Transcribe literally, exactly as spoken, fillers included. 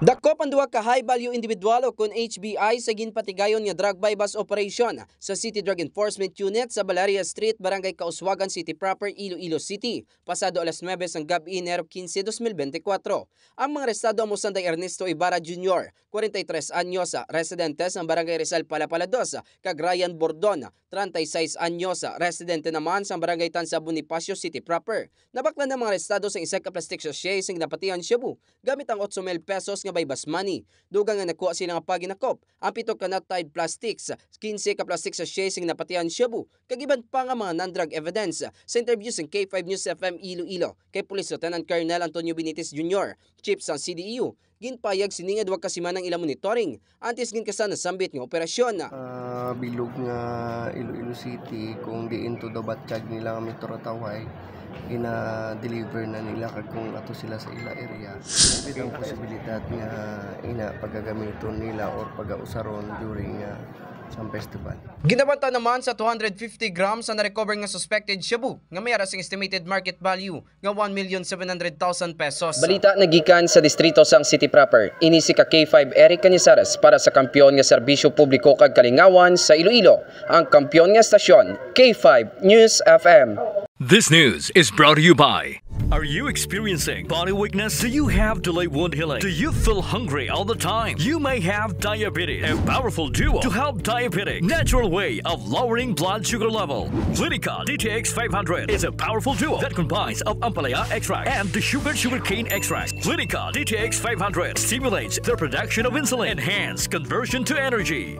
Dakop ang duha ka high-value individual o kon H B I sa ginpatigayon nga drug buy-bust operation sa City Drug Enforcement Unit sa Valeria Street, Barangay Kauswagan City Proper, Iloilo City, pasado alas nuebe sang gab-i, Enero quince, dos mil bente kuwatro. Ang mga arestado amo sanday Ernesto Ibarra Junior, kwarenta y tres anyos, residente sa Barangay Rizal Palapala dos, kag Ryan Bordon, treinta y seis anyos, residente naman sa Barangay Tansa, Bonifacio City Proper. Nabaklan ang mga arestado sa isa ka plastic sachet sing napatihan shabu gamit ang otso mil pesos nga buy-bust money. Dugang nga nakuha sila nga paginakop ang pito ka knot-tied plastics, quince ka plastic sachet sing napatihan shabu, kag iban pa nga mga non-drug evidence. Sa interview sang K five News F M Iloilo kay Police Lieutenant Colonel Antonio Benitez Junior, Chief sang C D E U, ginpayag sini nga duha ka semana ang ila monitoring antes gid ka sa nasambit nga operasyon. Ah, bilog nga Iloilo City, kung diin to daw batyag nila nga Metro Tawhay, gina-deliver na nila kag kung ato sila sa ila area, ang posibilidad nga ina pagagamiton nila or pagausaron during, ah, sa festival. Ginabanta naman sa two hundred fifty grams ang na-recover nga suspected shabu nga may ara sing estimated market value nga one million seven hundred thousand pesos. Balita nagikan sa distrito sang City Proper. Ini si ka K five Eric Cañizares para sa Kampiyon nga Serbisyo Publiko kag Kalingawan sa Iloilo, ang kampiyon nga estasyon, K five News F M. This news is brought to you by. Are you experiencing body weakness? Do you have delayed wound healing? Do you feel hungry all the time? You may have diabetes. A powerful duo to help diabetic. Natural way of lowering blood sugar level. Clinica D T X five hundred is a powerful duo that combines of ampalaya extract and the sugar sugarcane extract. Clinica D T X five hundred stimulates the production of insulin, enhance conversion to energy.